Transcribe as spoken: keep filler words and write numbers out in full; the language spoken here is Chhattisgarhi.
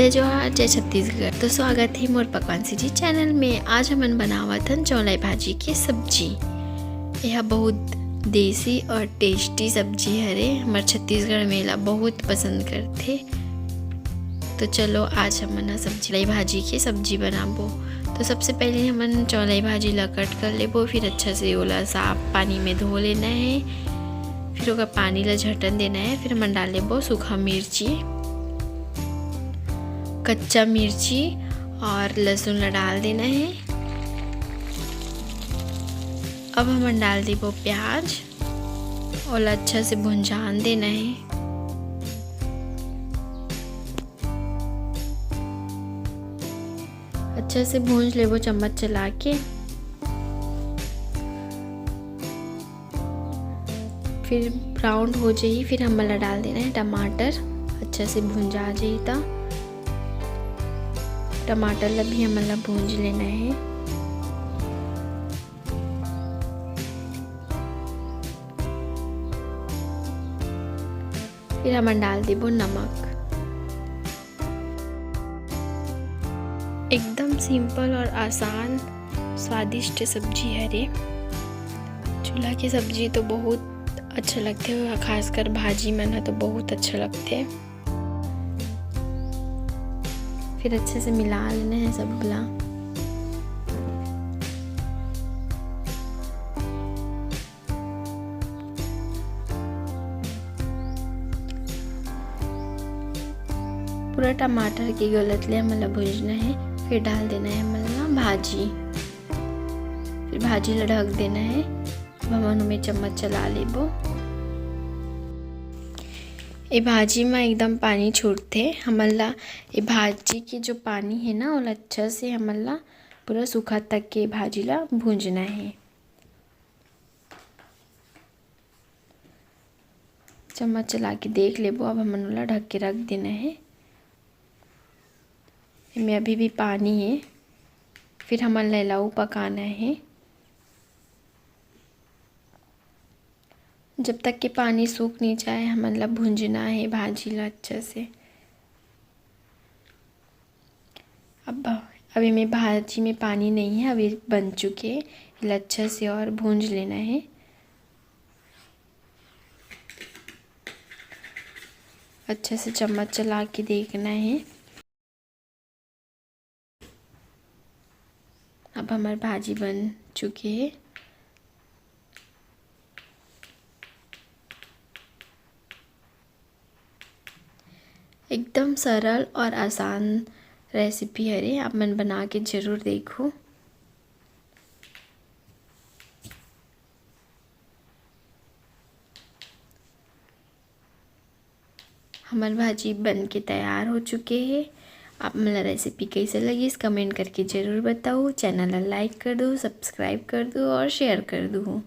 जय जोहार, जय छत्तीसगढ़। तो स्वागत हे मोर पकवान सीजी चैनल में। आज हमन बनावत हन चौलाई भाजी के सब्जी। यह बहुत देसी और टेस्टी सब्जी हरे। हमर छत्तीसगढ़ में एला बहुत पसंद करथे। तो चलो, आज हमन ह सब्जी, चौलाई भाजी के सब्जी बनाबो। तो सबसे पहले हमन चौलाई भाजी ला कट कर लेबो, फिर अच्छा से ओला साफ पानी में धो लेना हे। फिर ओकर पानी ला झटन देना हे। फिर हमन डाल लेबो सूखा मिर्ची, कच्चा मिर्ची और लहसुन ला डाल देना हे। अब हमन डाल देबो प्याज, ओला अच्छा से भुंजान देना हे। अच्छा से भूंज लेबो चम्मच चला के। फिर ब्राउन हो जाही, फिर हमन ला डाल देना हे टमाटर। अच्छा से भुंजा जाही त टमाटर ला भी हमन ला भूंज लेना हे। फिर हमन डाल देबो नमक। एकदम सिंपल और आसान स्वादिष्ट सब्जी हरे। चूल्हा के सब्जी तो बहुत अच्छा लगथे, खासकर भाजी मन ह तो बहुत अच्छा लगथे। फिर अच्छे से मिला लेना हे सब ला। पूरा टमाटर के गलत ले हमन ला भूंजना हे। फिर डाल देना हे हमन ला भाजी, फिर भाजी ला ढक देना हे। अब हमन ओमे चम्मच चला लेबो। ए भाजी म एकदम पानी छूटथे। हमन ला ए भाजी के जो पानी हे ना, ओला अच्छा से हमन ला पूरा सूखा तक के भाजी ला भूंजना हे। चम्मच चला के देख लेबो। अब हमन ओला ढक के रख देना हे। एमे अभी भी पानी हे, फिर हमन ला एला अउ पकाना हे। जब तक के पानी सूख नहीं जाए, हमन ला भूंजना हे भाजी ला अच्छा से। अब, अब एमे भाजी में पानी नहीं है, अब ये बन चुके हैं। इला अच्छा से और भूंज लेना है। अच्छा से चम्मच चला के देखना है। अब हमार भाजी बन चुके हैं। एकदम सरल और आसान रेसिपी हरे, आप मन बना के जरूर देखो। हमर भाजी बन के तैयार हो चुके हे। आप मन ला रेसिपी कैसे लगिस, कमेंट करके जरूर बताओ। चैनल ला लाइक कर दो, सब्सक्राइब कर दो और शेयर कर दो।